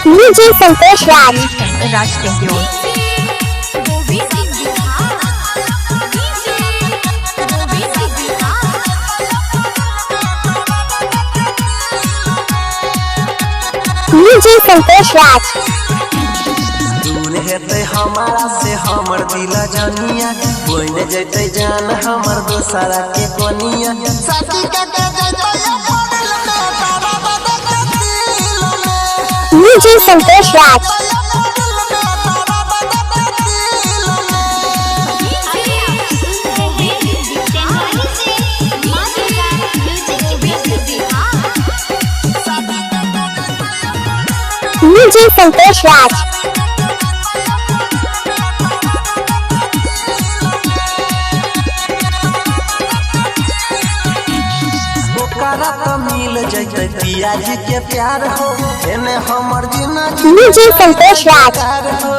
DJ संतोष राज। राज Singh. DJ Santosh Raj. दूर हेतै हमारा से हमर दिल जानिया, बन जैतै जान हमर दोसरा के कोनिया। साथी के के जैतै पड़ल में तारा बदल दिल में। डीजे संतोष राज। डीजे संतोष राज। ओकरा तो मिल जैतै पिया जी के प्यार हो, एने हमर जिंदगी डीजे संतोष राज। हो।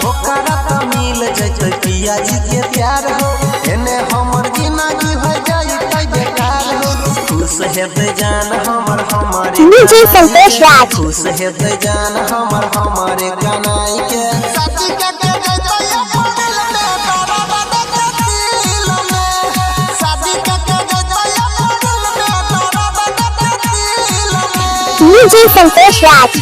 ओकरा तो मिल जैतै पिया जी के प्यार हो, एने हमर जिंदगी हो जैतै बेकार हो। खुश हेतै जान हमर हमारे डीजे संतोष राज। खुश हेतै जान हमर हमारे कनाई के। साथी के के जैतै पड़ल में तारा बदल दिल में। साथी के के जैतै पड़ल में तारा बदल दिल में। डीजे संतोष राज।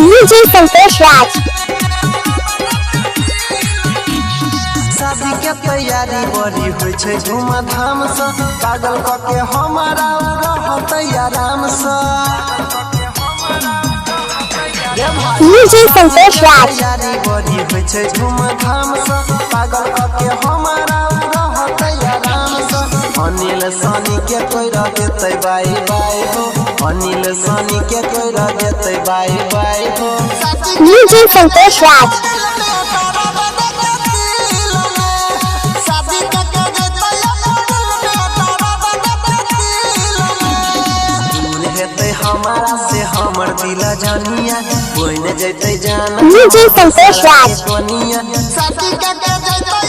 डीजे संतोष राज। शादी के तैयारी बड़ी होइ छै धूमधाम से, पागल क के हमारा रहतै आराम से। डीजे संतोष राज। तैयारी बड़ी होइ छै धूमधाम से, पागल क के हमारा रहतै आराम से। अनिल सनी के कोई रह देतै बाय बाय हो, अनिल सनी के कोई रह देतै बाय बाय हो। डीजे संतोष राज। दूर हेतै हमारा से हमर दिल जानिया, बन जैतै जान डीजे संतोष राज। कोनिया। साथी के के जैतै